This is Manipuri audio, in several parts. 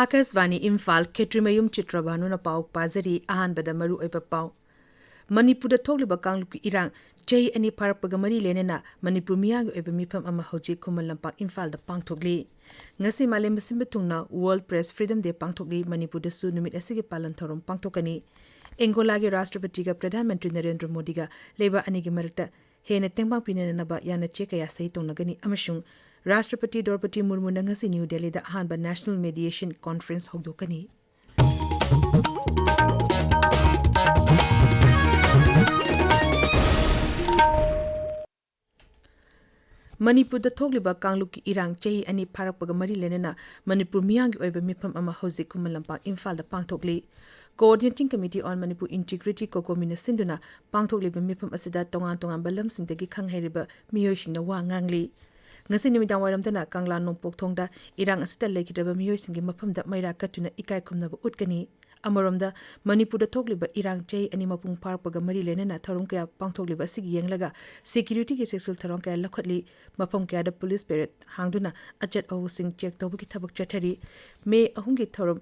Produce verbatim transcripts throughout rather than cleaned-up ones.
ꯑꯥꯀꯥꯁꯕꯥꯅꯤ ꯏꯝꯐꯥꯜ, ꯈꯦꯇ꯭ꯔꯤꯃꯌꯨꯝ ꯆꯤꯇ꯭ꯔꯕꯥꯅꯨꯅ ꯄꯥꯎ ꯄꯥꯖꯔꯤ꯫ ꯑꯍꯥꯟꯕꯗ ꯃꯔꯨꯑꯣꯏꯕ ꯄꯥꯎ꯫ ꯃꯅꯤꯄꯨꯔꯗ ꯊꯣꯛꯂꯤꯕ ꯀꯥꯡꯂꯨꯞꯀꯤ ꯏꯔꯥꯡ ꯆꯍꯤ ꯑꯅꯤ ꯐꯥꯔꯛꯄꯒ ꯃꯔꯤ ꯂꯩꯅꯅ ꯃꯅꯤꯄꯨꯔ ꯃꯤꯌꯥꯝꯒꯤ ꯑꯣꯏꯕ ꯃꯤꯐꯝ ꯑꯃ ꯍꯧꯖꯤꯛ ꯈꯨꯃꯟ ꯂꯝꯄꯥꯛ ꯏꯝꯐꯥꯜꯗ ꯄꯥꯡꯊꯣꯛꯂꯤ꯫ ꯉꯁꯤ ꯃꯥꯂꯦꯝ ꯁꯤꯟꯕ ꯊꯨꯡꯅ World Press Freedom Day ꯄꯥꯡꯊꯣꯛꯂꯤ꯫ ꯃꯅꯤꯄꯨꯔꯗꯁꯨ ꯅꯨꯃꯤꯠ ꯑꯁꯤꯒꯤ ꯄꯥꯂꯟ ꯊꯧꯔꯝ ꯄꯥꯡꯊꯣꯛꯀꯅꯤ꯫ ꯑꯦꯡꯒꯣꯂꯥꯒꯤ ꯔꯥꯁꯇ꯭ꯔꯄꯇꯤꯒ ꯄ꯭ꯔꯙꯥꯟ ꯃꯟꯇ꯭ꯔꯤ ꯅꯔꯦꯟꯗ꯭ꯔ ꯃꯣꯗꯤꯒ ꯂꯩꯕꯥꯛ ꯑꯅꯤꯒꯤ ꯃꯔꯛꯇ ꯍꯦꯟꯅ ꯇꯦꯡꯕꯥꯡ ꯄꯤꯅꯅꯕ ꯌꯥꯅ ꯆꯦ ꯀꯌꯥ ꯁꯍꯤ ꯇꯧꯅꯒꯅꯤ ꯑꯃꯁꯨꯡ ꯔꯥꯁꯇ꯭ꯔꯄꯇꯤ ꯗ꯭ꯔꯧꯄꯗꯤ ꯃꯨꯔꯃꯨꯅ ꯉꯁꯤ ꯅ꯭ꯌꯨ ꯗꯦꯜꯂꯤꯗ ꯑꯍꯥꯟꯕ National Mediation Conference ꯍꯧꯗꯣꯛꯀꯅꯤ꯫ ꯃꯅꯤꯄꯨꯔꯗ ꯊꯣꯛꯂꯤꯕ ꯀꯥꯡꯂꯨꯞꯀꯤ ꯏꯔꯥꯡ ꯆꯍꯤ ꯑꯅꯤ ꯐꯥꯔꯛꯄꯒ ꯃꯔꯤ ꯂꯩꯅꯅ ꯃꯅꯤꯄꯨꯔ ꯃꯤꯌꯥꯝꯒꯤ ꯑꯣꯏꯕ ꯃꯤꯐꯝ ꯑꯃ ꯍꯧꯖꯤꯛ ꯈꯨꯃꯟ ꯂꯝꯄꯥꯛ ꯏꯝꯐꯥꯜꯗ ꯄꯥꯡꯊꯣꯛꯂꯤ꯫ Coordinating Committee on Manipur Integrity, ꯀꯣꯀꯣꯃꯤꯅ ꯁꯤꯟꯗꯨꯅ ꯄꯥꯡꯊꯣꯛꯂꯤꯕ ꯃꯤꯐꯝ ꯑꯁꯤꯗ ꯇꯣꯉꯥꯟ ꯇꯣꯉꯥꯟꯕ ꯂꯝꯁꯤꯡꯗꯒꯤ ꯈꯪ ꯍꯩꯔꯕ ꯃꯤꯑꯣꯏꯁꯤꯡꯅ ꯋꯥ ꯉꯥꯡꯂꯤ꯫ ꯉꯁꯤ ꯅꯨꯃꯤꯗꯥꯡ ꯋꯥꯏꯔꯝꯗꯅ ꯀꯪꯂꯥ ꯅꯣꯡꯄꯣꯛ ꯊꯣꯡꯗ ꯏꯔꯥꯡ ꯑꯁꯤꯗ ꯂꯩꯈꯤꯗ꯭ꯔꯕ ꯃꯤꯑꯣꯏꯁꯤꯡꯒꯤ ꯃꯐꯝꯗ ꯃꯩꯔꯥ ꯀꯠꯇꯨꯅ ꯏꯀꯥꯏ ꯈꯨꯝꯅꯕ ꯎꯠꯀꯅꯤ꯫ ꯑꯃꯔꯣꯝꯗ, ꯃꯅꯤꯄꯨꯔꯗ ꯊꯣꯛꯂꯤꯕ ꯏꯔꯥꯡ ꯆꯍꯤ ꯑꯅꯤ ꯃꯄꯨꯡ ꯐꯥꯔꯛꯄꯒ ꯃꯔꯤ ꯂꯩꯅꯅ ꯊꯧꯔꯝ ꯀꯌꯥ ꯄꯥꯡꯊꯣꯛꯂꯤꯕ ꯑꯁꯤꯒꯤ ꯌꯦꯡꯂꯒ ꯁꯦꯀ꯭ꯌꯨꯔꯤꯇꯤꯒꯤ ꯆꯦꯛꯁꯤꯜ ꯊꯧꯔꯥꯡ ꯀꯌꯥ ꯂꯧꯈꯠꯂꯤ꯫ ꯃꯐꯝ ꯀꯌꯥꯗ ꯄꯨꯂꯤꯁ ꯄꯦꯔꯦꯗ ꯍꯥꯡꯗꯨꯅ ꯑꯆꯠ ꯑꯋꯣꯛꯁꯤꯡ ꯆꯦꯛ ꯇꯧꯕꯒꯤ ꯊꯕꯛ ꯆꯠꯊꯔꯤ꯫ ꯃꯦ ꯑꯍꯨꯝꯒꯤ ꯊꯧꯔꯝ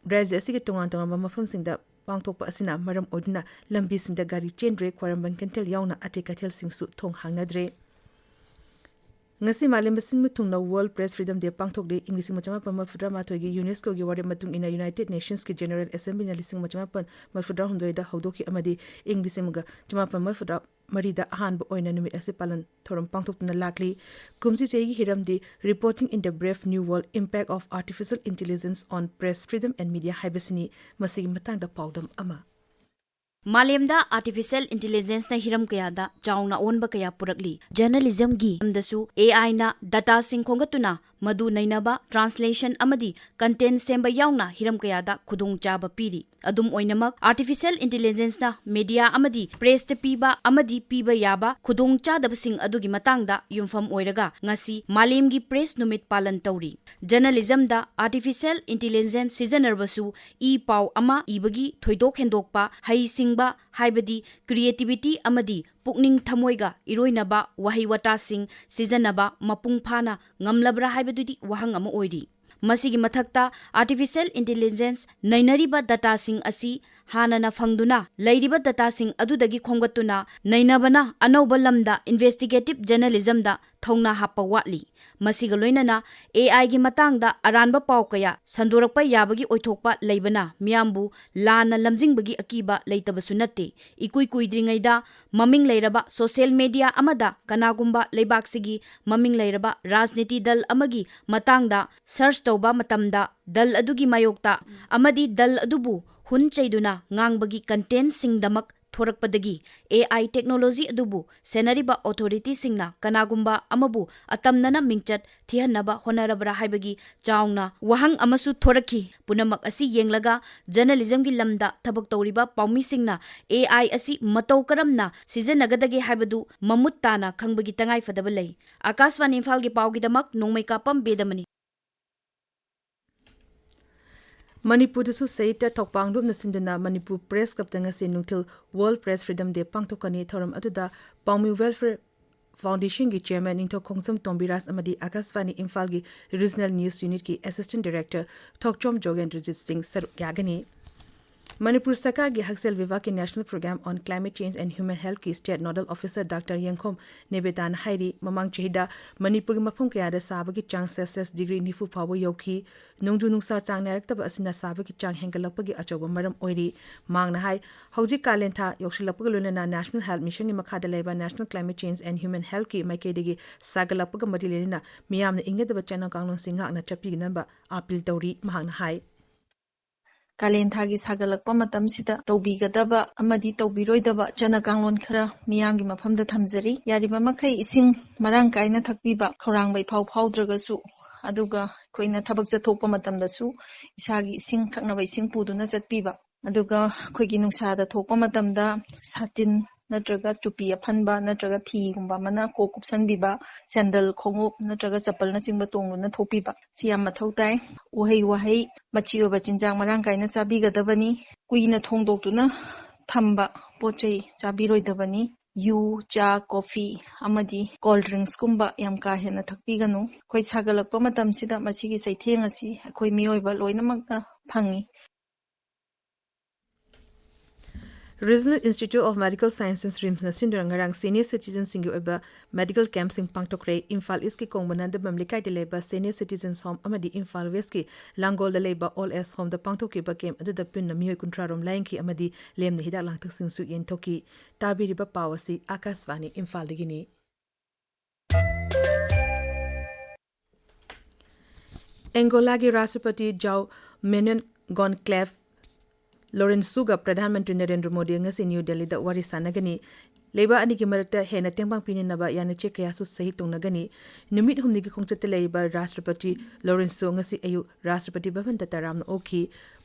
ꯔꯥꯖ꯭ꯌ ꯑꯁꯤꯒꯤ ꯇꯣꯉꯥꯟ ꯇꯣꯉꯥꯟꯕ ꯃꯐꯝꯁꯤꯡꯗ ꯄꯥꯡꯊꯣꯛꯄ ꯑꯁꯤꯅ ꯃꯔꯝ ꯑꯣꯏꯗꯨꯅ ꯂꯝꯕꯤꯁꯤꯡꯗ ꯒꯥꯔꯤ ꯆꯦꯟꯗ꯭ꯔꯦ, ꯈ꯭ꯋꯥꯏꯔꯝꯕꯟ ꯀꯩꯊꯦꯜ ꯌꯥꯎꯅ ꯑꯇꯩ ꯀꯩꯊꯦꯜꯁꯤꯡꯁꯨ ꯊꯣꯡ ꯍꯥꯡꯅꯗ꯭ꯔꯦ꯫ ꯉꯁꯤ ꯃꯥꯂꯦꯝ ꯁꯤꯟꯕ ꯊꯨꯡꯅ World Press Freedom Day ꯄꯥꯡꯊꯣꯛꯂꯤ꯫ ꯏꯪ ꯂꯤꯁꯤꯡ ꯑꯃ ꯆꯃꯥꯄꯟ ꯃꯔꯤꯐꯨꯇꯔꯥ ꯃꯥꯊꯣꯏꯒꯤ UNESCOꯒꯤ ꯋꯥꯔꯦꯞ ꯃꯇꯨꯡ ꯏꯟꯅ United Nations ꯀꯤ General Assembly ꯅ ꯂꯤꯁꯤꯡ ꯑꯃ ꯆꯃꯥꯄꯟ ꯃꯔꯤꯐꯨꯇꯔꯥ ꯍꯨꯝꯗꯣꯏꯗ ꯍꯧꯗꯣꯛꯈꯤ ꯑꯃꯗꯤ ꯏꯪ ꯂꯤꯁꯤꯡ ꯑꯃꯒ ꯆꯃꯥꯄꯟ ꯃꯔꯤꯐꯨꯇꯔꯥ ꯃꯔꯤꯗ ꯑꯍꯥꯟꯕ ꯑꯣꯏꯅ ꯅꯨꯃꯤꯠ ꯑꯁꯤ ꯄꯥꯂꯟ ꯊꯧꯔꯝ ꯄꯥꯡꯊꯣꯛꯇꯨꯅ ꯂꯥꯛꯂꯤ꯫ ꯀꯨꯝꯁꯤ ꯆꯍꯤꯒꯤ ꯍꯤꯔꯝꯗꯤ Reporting in the Brave New World: Impact of Artificial Intelligence on Press Freedom and Media ꯍꯥꯏꯕꯁꯤꯅꯤ꯫ ꯃꯁꯤꯒꯤ ꯃꯇꯥꯡꯗ ꯄꯥꯎꯗꯝ ꯑꯃ꯫ ꯃꯥꯂꯦꯝꯗ artificial intelligence ꯅ ꯍꯤꯔꯝ ꯀꯌꯥꯗ ꯆꯥꯎꯅ ꯑꯑꯣꯟꯕ ꯀꯌꯥ ꯄꯨꯔꯛꯂꯤ꯫ Journalism ꯒꯤ ꯂꯝꯗꯁꯨ AI ꯅ data ꯁꯤꯡ ꯈꯣꯝꯒꯠꯇꯨꯅ ꯃꯗꯨ ꯅꯩꯅꯕ, translation ꯑꯃꯗꯤ content ꯁꯦꯝꯕ ꯌꯥꯎꯅ ꯍꯤꯔꯝ ꯀꯌꯥꯗ ꯈꯨꯗꯣꯡꯆꯥꯕ ꯄꯤꯔꯤ꯫ ꯑꯗꯨꯝ ꯑꯣꯏꯅꯃꯛ, artificial intelligence ꯅ media ꯑꯃꯗꯤ press ꯇ ꯄꯤꯕ ꯑꯃꯗꯤ ꯄꯤꯕ ꯌꯥꯕ ꯈꯨꯗꯣꯡꯆꯥꯗꯕꯁꯤꯡ ꯑꯗꯨꯒꯤ ꯃꯇꯥꯡꯗ ꯌꯨꯝꯐꯝ ꯑꯣꯏꯔꯒ ꯉꯁꯤ ꯃꯥꯂꯦꯝꯒꯤ press ꯅꯨꯃꯤꯠ ꯄꯥꯂꯟ ꯇꯧꯔꯤ꯫ Journalism ꯗ artificial intelligence ꯁꯤꯖꯤꯟꯅꯔꯕꯁꯨ, ꯏ ꯄꯥꯎ ꯑꯃ ꯏꯕꯒꯤ ꯊꯣꯏꯗꯣꯛ ꯍꯦꯟꯗꯣꯛꯄ, ꯍꯩꯁꯤꯡꯕ ꯍꯥꯏꯕꯗꯤ creativity ꯑꯃꯗꯤ ꯄꯨꯛꯅꯤꯡ ꯊꯃꯣꯏꯒ ꯏꯔꯣꯏꯅꯕ ꯋꯥꯍꯩ ꯋꯥꯇꯥꯁꯤꯡ ꯁꯤꯖꯤꯟꯅꯕ ꯃꯄꯨꯡ ꯐꯥꯅ ꯉꯝꯂꯕ꯭ꯔꯥ ꯍꯥꯏꯕꯗꯨꯗꯤ ꯋꯥꯍꯪ ꯑꯃ ꯑꯣꯏꯔꯤ꯫ ꯃꯁꯤꯒꯤ ꯃꯊꯛꯇ, artificial intelligence ꯅꯩꯅꯔꯤꯕ dataꯁꯤꯡ ꯑꯁꯤ ꯍꯥꯟꯅꯅ ꯐꯪꯗꯨꯅ ꯂꯩꯔꯤꯕ dataꯁꯤꯡ ꯑꯗꯨꯗꯒꯤ ꯈꯣꯝꯒꯠꯇꯨꯅ ꯅꯩꯅꯕꯅ ꯑꯅꯧꯕ ꯂꯝꯗ investigative journalismꯗ ꯊꯧꯅꯥ ꯍꯥꯞꯄ ꯋꯥꯠꯂꯤ꯫ ꯃꯁꯤꯒ ꯂꯣꯏꯅꯅ, AIꯒꯤ ꯃꯇꯥꯡꯗ ꯑꯔꯥꯟꯕ ꯄꯥꯎ ꯀꯌꯥ ꯁꯟꯗꯣꯔꯛꯄ ꯌꯥꯕꯒꯤ ꯑꯣꯏꯊꯣꯛꯄ ꯂꯩꯕꯅ ꯃꯤꯌꯥꯝꯕꯨ ꯂꯥꯟꯅ ꯂꯝꯖꯤꯡꯕꯒꯤ ꯑꯀꯤꯕ ꯂꯩꯇꯕꯁꯨ ꯅꯠꯇꯦ꯫ ꯏꯀꯨꯏ ꯀꯨꯏꯗ꯭ꯔꯤꯉꯩꯗ ꯃꯃꯤꯡ ꯂꯩꯔꯕ social media ꯑꯃꯗ ꯀꯅꯥꯒꯨꯝꯕ ꯂꯩꯕꯥꯛꯁꯤꯒꯤ ꯃꯃꯤꯡ ꯂꯩꯔꯕ ꯔꯥꯖꯅꯤꯇꯤ ꯗꯜ ꯑꯃꯒꯤ ꯃꯇꯥꯡꯗ search ꯇꯧꯕ ꯃꯇꯝꯗ, ꯗꯜ ꯑꯗꯨꯒꯤ ꯃꯥꯌꯣꯛꯇ ꯑꯃꯗꯤ ꯗꯜ ꯑꯗꯨꯕꯨ ꯍꯨꯟ ꯆꯩꯗꯨꯅ ꯉꯥꯡꯕꯒꯤ contentꯁꯤꯡꯗꯃꯛ ꯊꯣꯔꯛꯄꯗꯒꯤ, AI technology ꯑꯗꯨꯕꯨ ꯁꯦꯟꯅꯔꯤꯕ authorityꯁꯤꯡꯅ ꯀꯅꯥꯒꯨꯝꯕ ꯑꯃꯕꯨ ꯑꯇꯝꯅꯅ ꯃꯤꯡꯆꯠ ꯊꯤꯍꯟꯅꯕ ꯍꯣꯠꯅꯔꯕ꯭ꯔꯥ ꯍꯥꯏꯕꯒꯤ ꯆꯥꯎꯅ ꯋꯥꯍꯪ ꯑꯃꯁꯨ ꯊꯣꯔꯛꯈꯤ꯫ ꯄꯨꯝꯅꯃꯛ ꯑꯁꯤ ꯌꯦꯡꯂꯒ, journalismꯒꯤ ꯂꯝꯗ ꯊꯕꯛ ꯇꯧꯔꯤꯕ ꯄꯥꯎꯃꯤꯁꯤꯡꯅ AI ꯑꯁꯤ ꯃꯇꯧ ꯀꯔꯝꯅ ꯁꯤꯖꯤꯟꯅꯒꯗꯒꯦ ꯍꯥꯏꯕꯗꯨ ꯃꯃꯨꯠ ꯇꯥꯅ ꯈꯪꯕꯒꯤ ꯇꯉꯥꯏꯐꯗꯕ ꯂꯩ꯫ ꯑꯥꯀꯥꯁꯕꯥꯅꯤ ꯏꯝꯐꯥꯜꯒꯤ ꯄꯥꯎꯒꯤꯗꯃꯛ ꯅꯣꯡꯃꯩꯀꯥꯄꯝ ꯕꯦꯗꯃꯅꯤ꯫ ꯃꯅꯤꯄꯨꯔꯗꯁꯨ ꯁꯍꯤꯇ꯭ꯌ ꯊꯧꯄꯥꯡ ꯂꯨꯞꯅ ꯁꯤꯟꯗꯨꯅ ꯃꯅꯤꯄꯨꯔ Press Clubꯇ ꯉꯁꯤ ꯅꯨꯡꯊꯤꯜ World Press Freedom Day ꯄꯥꯡꯊꯣꯛꯀꯅꯤ꯫ ꯊꯧꯔꯝ ꯑꯗꯨꯗ ꯄꯥꯎꯃꯤ Welfare Foundationꯒꯤ Chairman ꯅꯤꯡꯊꯧ ꯈꯣꯡꯖꯝ ꯇꯣꯝꯕꯤꯔꯥꯖ ꯑꯃꯗꯤ ꯑꯥꯀꯥꯁꯕꯥꯅꯤ ꯏꯝꯐꯥꯜꯒꯤ Regional News Unitꯀꯤ Assistant Director ꯊꯣꯛꯆꯣꯝ ꯖꯣꯒꯦꯟꯗ꯭ꯔꯖꯤꯠ ꯁꯤꯡ ꯁꯔꯨꯛ ꯌꯥꯒꯅꯤ꯫ ꯃꯅꯤꯄꯨꯔ ꯁꯔꯀꯥꯔꯒꯤ ꯍꯛꯁꯦꯜ ꯕꯤꯚꯥꯒꯀꯤ National Program on Climate Change and Human Healthꯀꯤ State Nodal Officer Doctor ꯌꯦꯡꯈꯣꯝ ꯅꯦꯕꯦꯇꯥꯅ ꯍꯥꯏꯔꯤ, ꯃꯃꯥꯡ ꯆꯍꯤꯗ ꯃꯅꯤꯄꯨꯔꯒꯤ ꯃꯐꯝ ꯀꯌꯥꯗ ꯁꯥꯕꯒꯤ ꯆꯥꯡ Celsius degree ꯅꯤꯐꯨ ꯐꯥꯎꯕ ꯌꯧꯈꯤ꯫ ꯅꯣꯡꯖꯨ ꯅꯨꯡꯁꯥ ꯆꯥꯡ ꯅꯥꯏꯔꯛꯇꯕ ꯑꯁꯤꯅ ꯁꯥꯕꯒꯤ ꯆꯥꯡ ꯍꯦꯟꯒꯠꯂꯛꯄꯒꯤ ꯑꯆꯧꯕ ꯃꯔꯝ ꯑꯣꯏꯔꯤ꯫ ꯃꯍꯥꯛꯅ ꯍꯥꯏ, ꯍꯧꯖꯤꯛ ꯀꯥꯂꯦꯟ ꯊꯥ ꯌꯧꯁꯤꯜꯂꯛꯄꯒ ꯂꯣꯏꯅꯅ National Health Missionꯒꯤ ꯃꯈꯥꯗ ꯂꯩꯕ National Climate Change and Human Healthꯀꯤ ꯃꯥꯏꯀꯩꯗꯒꯤ ꯁꯥꯒꯠꯂꯛꯄꯒ ꯃꯔꯤ ꯂꯩꯅꯅ ꯃꯤꯌꯥꯝꯅ ꯏꯪꯒꯗꯕ ꯆꯠꯅ ꯀꯥꯡꯂꯣꯟꯁꯤꯡ ꯉꯥꯛꯅ ꯆꯠꯄꯤꯒꯅꯕ appeal ꯇꯧꯔꯤ꯫ ꯃꯍꯥꯛꯅ ꯍꯥꯏ, ꯀꯥꯂꯦꯟ ꯊꯥꯒꯤ ꯁꯥꯒꯠꯂꯛꯄ ꯃꯇꯝꯁꯤꯗ ꯇꯧꯕꯤꯒꯗꯕ ꯑꯃꯗꯤ ꯇꯧꯕꯤꯔꯣꯏꯗꯕ ꯆꯠꯅ ꯀꯥꯡꯂꯣꯟ ꯈꯔ ꯃꯤꯌꯥꯝꯒꯤ ꯃꯐꯝꯗ ꯊꯝꯖꯔꯤ꯫ ꯌꯥꯔꯤꯕ ꯃꯈꯩ ꯏꯁꯤꯡ ꯃꯔꯥꯡ ꯀꯥꯏꯅ ꯊꯛꯄꯤꯕ, ꯈꯧꯔꯥꯡꯕ ꯏꯐꯥꯎ ꯐꯥꯎꯗ꯭ꯔꯒꯁꯨ, ꯑꯗꯨꯒ ꯑꯩꯈꯣꯏꯅ ꯊꯕꯛ ꯆꯠꯊꯣꯛꯄ ꯃꯇꯝꯗꯁꯨ ꯏꯁꯥꯒꯤ ꯏꯁꯤꯡ, ꯊꯛꯅꯕ ꯏꯁꯤꯡ ꯄꯨꯗꯨꯅ ꯆꯠꯄꯤꯕ, ꯑꯗꯨꯒ ꯑꯩꯈꯣꯏꯒꯤ ꯅꯨꯡꯁꯥꯗ ꯊꯣꯛꯄ ꯃꯇꯝꯗ ꯁꯥꯇꯤꯟ ꯅꯠꯇ꯭ꯔꯒ ꯇꯨꯄꯤ ꯑꯐꯟꯕ ꯅꯠꯇ꯭ꯔꯒ ꯐꯤꯒꯨꯝꯕ ꯑꯃꯅ ꯀꯣꯛ ꯀꯨꯞꯁꯟꯕꯤꯕ, ꯁꯦꯟꯗꯜ, ꯈꯣꯡꯎꯞ ꯅꯠꯇ꯭ꯔꯒ ꯆꯄꯜꯅꯆꯤꯡꯕ ꯇꯣꯡꯗꯨꯅ ꯊꯣꯛꯄꯤꯕ, ꯁꯤ ꯌꯥꯝ ꯃꯊꯧ ꯇꯥꯏ꯫ ꯎꯍꯩ ꯋꯥꯍꯩ, ꯃꯆꯤ ꯑꯣꯏꯕ ꯆꯤꯟꯖꯥꯛ ꯃꯔꯥꯡ ꯀꯥꯏꯅ ꯆꯥꯕꯤꯒꯗꯕꯅꯤ꯫ ꯀꯨꯏꯅ ꯊꯣꯡꯗꯣꯛꯇꯨꯅ ꯊꯝꯕ ꯄꯣꯠ ꯆꯩ ꯆꯥꯕꯤꯔꯣꯏꯗꯕꯅꯤ꯫ ꯌꯨ, ꯆꯥ, ꯀꯣꯐꯤ ꯑꯃꯗꯤ ꯀꯣꯜ ꯗ꯭ꯔꯤꯡꯁꯀꯨꯝꯕ ꯌꯥꯝ ꯀꯥ ꯍꯦꯟꯅ ꯊꯛꯄꯤꯒꯅꯨ꯫ ꯑꯩꯈꯣꯏ ꯁꯥꯒꯠꯂꯛꯄ ꯃꯇꯝꯁꯤꯗ ꯃꯁꯤꯒꯤ ꯆꯩꯊꯦꯡ ꯑꯁꯤ ꯑꯩꯈꯣꯏ ꯃꯤꯑꯣꯏꯕ ꯂꯣꯏꯅꯃꯛꯅ ꯐꯪꯏ꯫ Regional Institute of Medical Sciences, ꯔꯤꯝꯁꯅ ꯁꯤꯟꯗꯨꯅ ꯉꯔꯥꯡ ꯁꯦꯅꯤꯌꯔ ꯁꯤꯇꯤꯖꯟꯁꯤꯡꯒꯤ ꯑꯣꯏꯕ ꯃꯦꯗꯤꯀꯦꯜ ꯀꯦꯝꯞꯁꯤꯡ ꯄꯥꯡꯊꯣꯛꯈ꯭ꯔꯦ꯫ ꯏꯝꯐꯥꯜ ꯏꯁꯀꯤ ꯀꯣꯡꯕ ꯅꯟꯗꯕꯝ ꯂꯩꯀꯥꯏꯗ ꯂꯩꯕ ꯁꯦꯅꯤꯌꯔ ꯁꯤꯇꯤꯖꯟꯁ ꯍꯣꯝ ꯑꯃꯗꯤ ꯏꯝꯐꯥꯜ ꯋꯦꯁꯀꯤ ꯂꯥꯡꯒꯣꯜꯗ ꯂꯩꯕ ꯑꯣꯜ ꯑꯦꯖ ꯍꯣꯝꯗ ꯄꯥꯡꯊꯣꯛꯈꯤꯕ ꯀꯦꯝꯞ ꯑꯗꯨꯗ ꯄꯨꯟꯅ ꯃꯤꯑꯣꯏ ꯀꯨꯟꯊ꯭ꯔꯥ ꯔꯣꯝ ꯂꯥꯌꯦꯡꯈꯤ ꯑꯃꯗꯤ ꯂꯦꯝꯅ ꯍꯤꯗꯥꯛ ꯂꯥꯡꯊꯛꯁꯤꯡꯁꯨ ꯌꯦꯟꯊꯣꯛꯈꯤ꯫ ꯇꯥꯕꯤꯔꯤꯕ ꯄꯥꯎ ꯑꯁꯤ ꯑꯥꯀꯥꯁꯕꯥꯅꯤ ꯏꯝꯐꯥꯜꯗꯒꯤꯅꯤ꯫ ꯑꯦꯡꯒꯣꯂꯥꯒꯤ ꯔꯥꯁꯇ꯭ꯔꯄꯇꯤ ꯖꯥꯎ ꯃꯦꯅꯨꯑꯦꯜ ꯒꯣꯟꯀ꯭ꯂꯦꯐ ꯂꯣꯔꯦꯟꯁꯨꯒ ꯄ꯭ꯔꯙꯥꯟ ꯃꯟꯇ꯭ꯔꯤ ꯅꯔꯦꯟꯗ꯭ꯔ ꯃꯣꯗꯤ ꯉꯁꯤ ꯅ꯭ꯌꯨ ꯗꯦꯜꯂꯤꯗ ꯋꯥꯔꯤ ꯁꯥꯟꯅꯒꯅꯤ꯫ ꯂꯩꯕꯥꯛ ꯑꯅꯤꯒꯤ ꯃꯔꯛꯇ ꯍꯦꯟꯅ ꯇꯦꯡꯕꯥꯡ ꯄꯤꯅꯅꯕ ꯌꯥꯅꯆꯦ ꯀꯌꯥꯁꯨ ꯁꯍꯤ ꯇꯧꯅꯒꯅꯤ꯫ ꯅꯨꯃꯤꯠ ꯍꯨꯝꯅꯤꯒꯤ ꯈꯣꯡꯆꯠꯇ ꯂꯩꯔꯤꯕ ꯔꯥꯁꯇ꯭ꯔꯄꯇꯤ ꯂꯣꯔꯦꯟꯁꯨ ꯉꯁꯤ ꯑꯌꯨꯛ ꯔꯥꯁꯇ꯭ꯔꯄꯇꯤ ꯚꯕꯟꯗ ꯇꯔꯥꯝꯅ ꯑꯣꯛꯈꯤ꯫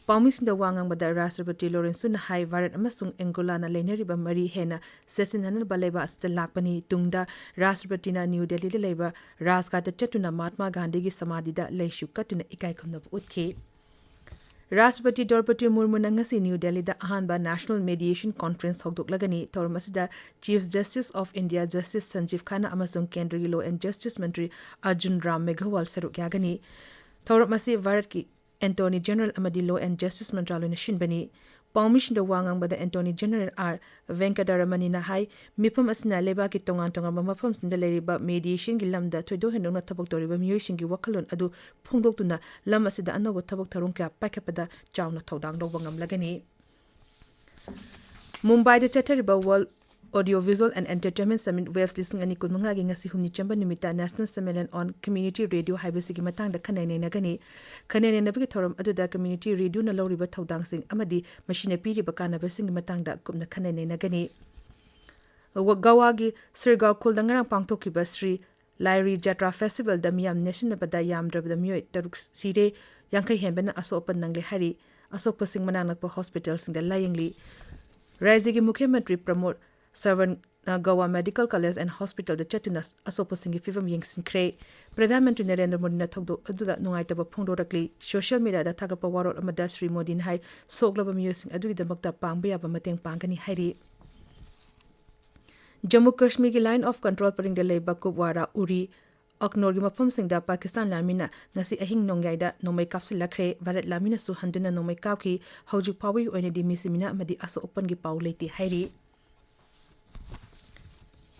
ꯄꯥꯎꯃꯤꯁꯤꯡꯗ ꯋꯥ ꯉꯥꯡꯕꯗ ꯔꯥꯁꯇ꯭ꯔꯄꯇꯤ ꯂꯣꯔꯦꯟꯁꯨꯅ ꯍꯥꯏ, ꯚꯥꯔꯠ ꯑꯃꯁꯨꯡ ꯑꯦꯡꯒꯣꯂꯥꯅ ꯂꯩꯅꯔꯤꯕ ꯃꯔꯤ ꯍꯦꯟꯅ ꯆꯦꯠꯁꯤꯟꯅꯅꯕ ꯂꯩꯕꯥꯛ ꯑꯁꯤꯗ ꯂꯥꯛꯄꯅꯤ꯫ ꯇꯨꯡꯗ ꯔꯥꯁꯇ꯭ꯔꯄꯇꯤꯅ ꯅ꯭ꯌꯨ ꯗꯦꯜꯂꯤꯗ ꯂꯩꯕ ꯔꯥꯖꯘꯥꯠꯇ ꯆꯠꯇꯨꯅ ꯃꯍꯥꯠꯃꯥ ꯒꯥꯟꯙꯤꯒꯤ ꯁꯃꯥꯙꯤꯗ ꯂꯩꯁꯨ ꯀꯠꯇꯨꯅ ꯏꯀꯥꯏ ꯈꯨꯝꯅꯕ ꯎꯠꯈꯤ꯫ ꯔꯥꯁꯇ꯭ꯔꯄꯇꯤ ꯗ꯭ꯔꯧꯄꯗꯤ ꯃꯨꯔꯃꯨꯅ ꯉꯁꯤ ꯅ꯭ꯌꯨ ꯗꯦꯜꯂꯤꯗ ꯑꯍꯥꯟꯕ National Mediation Conference ꯍꯧꯗꯣꯛꯂꯒꯅꯤ꯫ ꯊꯧꯔꯝ ꯑꯁꯤꯗ Chief Justice of India Justice Sanjiv Khanna ꯑꯃꯁꯨꯡ ꯀꯦꯟꯗ꯭ꯔꯒꯤ Law and Justice ꯃꯟꯇ꯭ꯔꯤ ꯑꯔꯖꯨꯟ ꯔꯥꯝ ꯃꯦꯘꯋꯥꯜ ꯁꯔꯨꯛ ꯌꯥꯒꯅꯤ꯫ ꯊꯧꯔꯝ ꯑꯁꯤ ꯚꯥꯔꯠꯀꯤ Attorney General ꯑꯃꯗꯤ Law and Justice ꯃꯟꯇ꯭ꯔꯥꯂꯣꯏꯅ ꯁꯤꯟꯕꯅꯤ꯫ ꯄꯥꯎꯃꯤꯁꯤꯡꯗ ꯋꯥ ꯉꯥꯡꯕꯗ Attorney General ꯑꯥꯔ ꯚꯦꯡꯀꯇꯔꯃꯅꯤꯅ ꯍꯥꯏ, ꯃꯤꯐꯝ ꯑꯁꯤꯅ ꯂꯩꯕꯥꯛꯀꯤ ꯇꯣꯉꯥꯟ ꯇꯣꯉꯥꯟꯕ ꯃꯐꯝꯁꯤꯡꯗ ꯂꯩꯔꯤꯕ mediation ꯒꯤ ꯂꯝꯗ ꯊꯣꯏꯗꯣꯛ ꯍꯦꯟꯗꯣꯛꯅ ꯊꯕꯛ ꯇꯧꯔꯤꯕ ꯃꯤꯑꯣꯏꯁꯤꯡꯒꯤ ꯋꯥꯈꯜꯂꯣꯟ ꯑꯗꯨ ꯐꯣꯡꯗꯣꯛꯇꯨꯅ ꯂꯝ ꯑꯁꯤꯗ ꯑꯅꯧꯕ ꯊꯕꯛ ꯊꯧꯔꯝ ꯀꯌꯥ ꯄꯥꯏꯈꯠꯄꯗ ꯆꯥꯎꯅ ꯊꯧꯗꯥꯡ ꯂꯧꯕ ꯉꯝꯂꯒꯅꯤ꯫ ꯃꯨꯝꯕꯥꯏꯗ ꯆꯠꯊꯔꯤꯕ World Audio Visual and Entertainment Summit Waves ꯂꯤꯁꯤꯡ ꯑꯅꯤ ꯀꯨꯟꯃꯉꯥꯒꯤ ꯉꯁꯤ ꯍꯨꯝꯅꯤ ꯆꯟꯕ ꯅꯨꯃꯤꯠꯇ National Seminar on Community Radio ꯍꯥꯏꯕꯁꯤꯒꯤ ꯃꯇꯥꯡꯗ ꯈꯟꯅ ꯅꯩꯅꯒꯅꯤ꯫ ꯈꯟꯅ ꯅꯩꯅꯕꯒꯤ ꯊꯧꯔꯝ ꯑꯗꯨꯗ community radio ꯅ ꯂꯧꯔꯤꯕ ꯊꯧꯗꯥꯡꯁꯤꯡ ꯑꯃꯗꯤ ꯃꯁꯤꯅ ꯄꯤꯔꯤꯕ ꯀꯥꯟꯅꯕꯁꯤꯡꯒꯤ ꯃꯇꯥꯡꯗ ꯀꯨꯞꯅ ꯈꯟꯅ ꯅꯩꯅꯒꯅꯤ꯫ ꯒꯋꯥꯒꯤ ꯁ꯭ꯔꯤꯒꯥꯎ ꯈꯨꯜꯗ ꯉꯔꯥꯡ ꯄꯥꯡꯊꯣꯛꯈꯤꯕ ꯁ꯭ꯔꯤ ꯂꯥꯏꯔꯤ ꯖꯇ꯭ꯔꯥ ꯐꯦꯁꯇꯤꯚꯦꯜꯗ ꯃꯤꯌꯥꯝ ꯅꯦꯠꯁꯤꯟꯅꯕꯗ ꯌꯥꯝꯗ꯭ꯔꯕꯗ ꯃꯤꯑꯣꯏ ꯇꯔꯨꯛ ꯁꯤꯔꯦ, ꯌꯥꯡꯈꯩ ꯍꯦꯟꯕꯅ ꯑꯁꯣꯛ ꯑꯄꯟ ꯅꯪꯂꯦ ꯍꯥꯏꯔꯤ꯫ ꯑꯁꯣꯛꯄꯁꯤꯡ ꯃꯅꯥꯛ ꯅꯛꯄ ꯍꯣꯁꯄꯤꯇꯥꯜꯁꯤꯡꯗ ꯂꯥꯌꯦꯡꯂꯤ꯫ ꯔꯥꯖ꯭ꯌꯒꯤ ꯃꯨꯈ꯭ꯌ ꯃꯟꯇ꯭ꯔꯤ ꯄ꯭ꯔꯃꯣꯗ ꯁꯥꯋꯟꯠꯅ ꯒꯋꯥ ꯃꯦꯗꯤꯀꯦꯜ ꯀꯣꯂꯦꯖ ꯑꯦꯟ ꯍꯣꯁꯄꯤꯇꯥꯜꯗ ꯆꯠꯇꯨꯅ ꯑꯁꯣꯛꯄꯁꯤꯡꯒꯤ ꯐꯤꯚꯝ ꯌꯦꯡꯁꯤꯟꯈ꯭ꯔꯦ꯫ ꯄ꯭ꯔꯙꯥꯟ ꯃꯟꯇ꯭ꯔꯤ ꯅꯔꯦꯟꯗ꯭ꯔ ꯃꯣꯗꯤꯅ ꯊꯧꯗꯣꯛ ꯑꯗꯨꯗ ꯅꯨꯡꯉꯥꯏꯇꯕ ꯐꯣꯡꯗꯣꯔꯛꯂꯤ꯫ ꯁꯣꯁꯤꯌꯦꯜ ꯃꯤꯗꯤꯌꯥꯗ ꯊꯥꯒꯠꯄ ꯋꯥꯔꯣꯜ ꯑꯃꯗ ꯁ꯭ꯔꯤ ꯃꯣꯗꯤꯅ ꯍꯥꯏ, ꯁꯣꯛꯂꯕ ꯃꯤꯑꯣꯏꯁꯤꯡ ꯑꯗꯨꯒꯤꯗꯃꯛꯇ ꯄꯥꯡꯕ ꯌꯥꯕ ꯃꯇꯦꯡ ꯄꯥꯡꯒꯅꯤ ꯍꯥꯏꯔꯤ꯫ ꯖꯝꯃꯨ ꯀꯥꯁꯃꯤꯔꯒꯤ Line of Control ꯄꯔꯤꯡꯗ ꯂꯩꯕ ꯀꯨꯞꯋꯥꯔꯥ, ꯎꯔꯤ, ꯑꯈꯅꯧꯔꯒꯤ ꯃꯐꯝꯁꯤꯡꯗ ꯄꯥꯀꯤꯁꯇꯥꯟ ꯂꯥꯟꯃꯤꯅ ꯉꯁꯤ ꯑꯍꯤꯡ ꯅꯣꯡꯌꯥꯏꯗ ꯅꯣꯡꯃꯩ ꯀꯥꯞꯁꯤꯜꯂꯛꯈ꯭ꯔꯦ꯫ ꯚꯥꯔꯠ ꯂꯥꯟꯃꯤꯅꯁꯨ ꯍꯟꯗꯨꯅ ꯅꯣꯡꯃꯩ ꯀꯥꯞꯈꯤ꯫ ꯍꯧꯖꯤꯛ ꯐꯥꯎꯕꯒꯤ ꯑꯣꯏꯅꯗꯤ ꯃꯤ ꯁꯤꯃꯤꯅ ꯑꯃꯗꯤ ꯑꯁꯣꯛ ꯑꯄꯟꯒꯤ ꯄꯥꯎ ꯂꯩꯇꯦ ꯍꯥꯏꯔꯤ꯫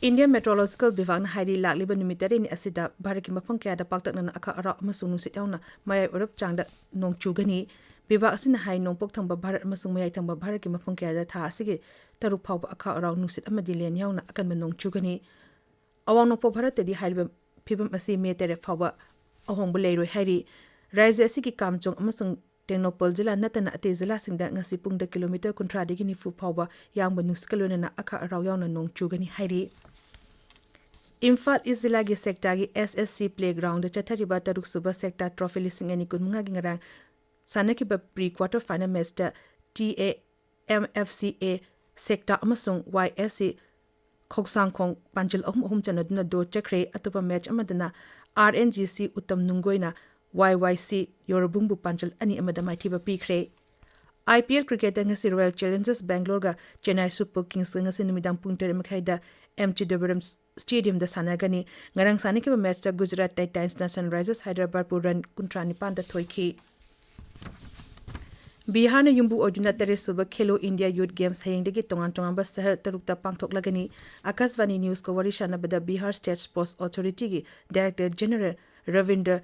Indian Meteorological ꯕꯤꯚꯥꯒꯅ ꯍꯥꯏꯔꯤ, ꯂꯥꯛꯂꯤꯕ ꯅꯨꯃꯤꯠ ꯇꯔꯦꯠꯅꯤ ꯑꯁꯤꯗ ꯚꯥꯔꯠꯀꯤ ꯃꯐꯝ ꯀꯌꯥꯗ ꯄꯥꯛꯇꯛꯅꯅ ꯑꯈꯥꯛ ꯑꯔꯥꯎ ꯑꯃꯁꯨꯡ ꯅꯨꯡꯁꯤꯠ ꯌꯥꯎꯅ ꯃꯌꯥꯏ ꯑꯣꯏꯔꯞ ꯆꯥꯡꯗ ꯅꯣꯡ ꯆꯨꯒꯅꯤ꯫ ꯕꯤꯚꯥꯒ ꯑꯁꯤꯅ ꯍꯥꯏ, ꯅꯣꯡꯄꯣꯛ ꯊꯪꯕ ꯚꯥꯔꯠ ꯑꯃꯁꯨꯡ ꯃꯌꯥꯏ ꯊꯪꯕ ꯚꯥꯔꯠꯀꯤ ꯃꯐꯝ ꯀꯌꯥꯗ ꯊꯥ ꯑꯁꯤꯒꯤ ꯇꯔꯨꯛ ꯐꯥꯎꯕ ꯑꯈꯥꯛ ꯑꯔꯥꯎ ꯅꯨꯡꯁꯤꯠ ꯑꯃꯗꯤ ꯂꯦꯟ ꯌꯥꯎꯅ ꯑꯀꯟꯕ ꯅꯣꯡ ꯆꯨꯒꯅꯤ꯫ ꯑꯋꯥꯡ ꯅꯣꯡꯄꯣꯛ ꯚꯥꯔꯠꯇꯗꯤ ꯍꯥꯏꯔꯤꯕ ꯐꯤꯕꯝ ꯑꯁꯤ ꯃꯦ ꯇꯔꯦꯠ ꯐꯥꯎꯕ ꯑꯍꯣꯡꯕ ꯂꯩꯔꯣꯏ ꯍꯥꯏꯔꯤ꯫ ꯔꯥꯖ꯭ꯌ ꯑꯁꯤꯒꯤ ꯀꯥꯝꯖꯣꯡ ꯑꯃꯁꯨꯡ ꯇꯦꯡꯅꯧꯄꯜ ꯖꯤꯂꯥ ꯅꯠꯇꯅ ꯑꯇꯩ ꯖꯤꯂꯥꯁꯤꯡꯗ ꯉꯁꯤ ꯄꯨꯡꯗ ꯀꯤꯂꯣꯃꯤꯇꯔ ꯀꯨꯟꯊ꯭ꯔꯥꯗꯒꯤ ꯅꯤꯐꯨ ꯐꯥꯎꯕ ꯌꯥꯡꯕ ꯅꯨꯡꯁꯤꯠꯀ ꯂꯣꯏꯅꯅ ꯑꯈꯥꯛ ꯑꯔꯥꯎ ꯌꯥꯎꯅ ꯅꯣꯡ ꯆꯨꯒꯅꯤ ꯍꯥꯏꯔꯤ꯫ ꯏꯝꯐꯥꯜ ꯏꯁ ꯖꯤꯂꯥꯒꯤ ꯁꯦꯛꯇꯥꯒꯤ S S C playground ꯆꯠꯊꯔꯤꯕ ꯇꯔꯨꯛ ꯁꯨꯕ ꯁꯦꯛꯇꯥ ꯇ꯭ꯔꯣꯐꯤ ꯂꯤꯁꯤꯡ ꯑꯅꯤ ꯀꯨꯟꯃꯉꯥꯒꯤ ꯉꯔꯥꯡ ꯁꯥꯟꯅꯈꯤꯕ pre quarter final matchꯇ T A M F C A ꯁꯦꯛꯇꯥ ꯑꯃꯁꯨꯡ Y S C ꯈꯧꯁꯥꯡꯈꯣꯡ ꯄꯥꯟꯖꯜ ꯑꯍꯨꯝ ꯑꯍꯨꯝ ꯆꯟꯅꯗꯨꯅ ꯗꯣ ꯆꯠꯈ꯭ꯔꯦ꯫ ꯑꯇꯣꯞꯄ match ꯑꯃꯗꯅ R N G C Uttam ꯅꯨꯡꯒꯣꯏꯅ Y Y C ꯌꯣꯔꯕꯨꯡꯕꯨ ꯄꯥꯟꯖꯜ ꯑꯅꯤ ꯑꯃꯗ ꯃꯥꯏꯊꯤꯕ ꯄꯤꯈ꯭ꯔꯦ꯫ I P L cricketꯇ ꯉꯁꯤ Royal Challengers Bangaloreꯒ Chennai Super Kingsꯀ ꯉꯁꯤ ꯅꯨꯃꯤꯗꯥꯡ ꯄꯨꯡ ꯇꯔꯦꯠ ꯃꯈꯥꯏꯗ M Chidambaram Stadiumꯗ ꯁꯥꯟꯅꯒꯅꯤ꯫ ꯉꯔꯥꯡ ꯁꯥꯟꯅꯈꯤꯕ matchꯇ Gujarat Titans Sunrisers Hyderabadꯄꯨ run ꯀꯨꯟꯊ꯭ꯔꯥ ꯅꯤꯄꯥꯟꯗ ꯊꯣꯏꯈꯤ꯫ ꯕꯤꯍꯥꯔꯅ ꯌꯨꯝꯕꯨ ꯑꯣꯏꯗꯨꯅ ꯇꯔꯦꯠ ꯁꯨꯕ Khelo India Youth Games ꯍꯌꯦꯡꯗꯒꯤ ꯇꯣꯉꯥꯟ ꯇꯣꯉꯥꯟꯕ ꯁꯍꯔ ꯇꯔꯨꯛꯇ ꯄꯥꯡꯊꯣꯛꯂꯒꯅꯤ꯫ ꯑꯀꯥꯁꯕꯥꯅꯤ Newsꯀ ꯋꯥꯔꯤ ꯁꯥꯟꯅꯕꯗ Bihar State Sports Authorityꯒꯤ Director General Rabindra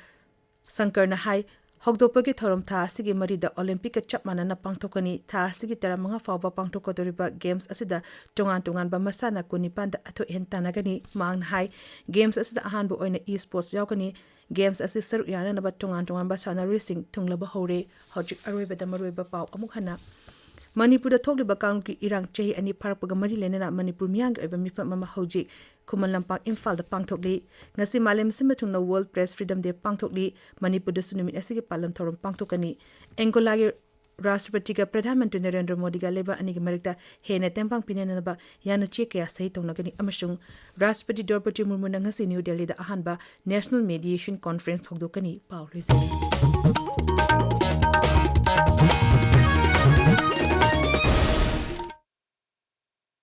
ꯁꯪꯀꯔꯅ ꯍꯥꯏ, ꯍꯧꯗꯣꯛꯄꯒꯤ ꯊꯧꯔꯝ ꯊꯥ ꯑꯁꯤꯒꯤ ꯃꯔꯤꯗ Olympicꯀ ꯆꯞ ꯃꯥꯟꯅꯅ ꯄꯥꯡꯊꯣꯛꯀꯅꯤ꯫ ꯊꯥ ꯑꯁꯤꯒꯤ ꯇꯔꯥꯃꯉꯥ ꯐꯥꯎꯕ ꯄꯥꯡꯊꯣꯛꯀꯗꯧꯔꯤꯕ Games ꯑꯁꯤꯗ ꯇꯣꯉꯥꯟ ꯇꯣꯉꯥꯟꯕ ꯃꯁꯥꯟꯅ ꯀꯨꯟꯅꯤꯄꯥꯟꯗ ꯑꯊꯣꯏ ꯑꯍꯦꯟ ꯇꯥꯟꯅꯒꯅꯤ꯫ ꯃꯍꯥꯛꯅ ꯍꯥꯏ, Games ꯑꯁꯤꯗ ꯑꯍꯥꯟꯕ ꯑꯣꯏꯅ e-sports ꯌꯥꯎꯒꯅꯤ꯫ Games ꯑꯁꯤ ꯁꯔꯨꯛ ꯌꯥꯅꯅꯕ ꯇꯣꯉꯥꯟ ꯇꯣꯉꯥꯟꯕ ꯁꯥꯟꯅꯔꯣꯏꯁꯤꯡ ꯊꯨꯡꯂꯕ ꯍꯧꯔꯦ꯫ ꯍꯧꯖꯤꯛ ꯑꯔꯣꯏꯕꯗ ꯃꯔꯨꯑꯣꯏꯕ ꯄꯥꯎ ꯑꯃꯨꯛ ꯍꯟꯅ꯫ ꯃꯅꯤꯄꯨꯔꯗ ꯊꯣꯛꯂꯤꯕ ꯀꯥꯡꯂꯨꯞꯀꯤ ꯏꯔꯥꯡ ꯆꯍꯤ ꯑꯅꯤ ꯐꯥꯔꯛꯄꯒ ꯃꯔꯤ ꯂꯩꯅꯅ ꯃꯅꯤꯄꯨꯔ ꯃꯤꯌꯥꯝꯒꯤ ꯑꯣꯏꯕ ꯃꯤꯐꯝ ꯑꯃ ꯍꯧꯖꯤꯛ ꯈꯨꯃꯟ ꯂꯝꯄꯥꯛ ꯏꯝꯐꯥꯜꯗ ꯄꯥꯡꯊꯣꯛꯂꯤ꯫ ꯉꯁꯤ ꯃꯥꯂꯦꯝ ꯁꯤꯟꯕ ꯊꯨꯡꯅ World Press Freedom Day ꯄꯥꯡꯊꯣꯛꯂꯤ꯫ ꯃꯅꯤꯄꯨꯔꯗꯁꯨ ꯅꯨꯃꯤꯠ ꯑꯁꯤꯒꯤ ꯄꯥꯂꯟ ꯊꯧꯔꯝ ꯄꯥꯡꯊꯣꯛꯀꯅꯤ꯫ ꯑꯦꯡꯒꯣꯂꯥꯒꯤ ꯔꯥꯁꯇ꯭ꯔꯄꯇꯤꯒ ꯄ꯭ꯔꯙꯥꯟ ꯃꯟꯇ꯭ꯔꯤ ꯅꯔꯦꯟꯗ꯭ꯔ ꯃꯣꯗꯤꯒ ꯂꯩꯕꯥꯛ ꯑꯅꯤꯒꯤ ꯃꯔꯛꯇ ꯍꯦꯟꯅ ꯇꯦꯡꯕꯥꯡ ꯄꯤꯅꯅꯕ ꯌꯥꯅ ꯆꯦ ꯀꯌꯥ ꯁꯍꯤ ꯇꯧꯅꯒꯅꯤ ꯑꯃꯁꯨꯡ ꯔꯥꯁꯇ꯭ꯔꯄꯇꯤ ꯗ꯭ꯔꯧꯄꯗꯤ ꯃꯨꯔꯃꯨꯅ ꯉꯁꯤ ꯅ꯭ꯌꯨ ꯗꯦꯜꯂꯤꯗ ꯑꯍꯥꯟꯕ National Mediation Conference ꯍꯧꯗꯣꯛꯀꯅꯤ꯫ ꯄꯥꯎ ꯂꯣꯏꯁꯤꯜꯂꯤ꯫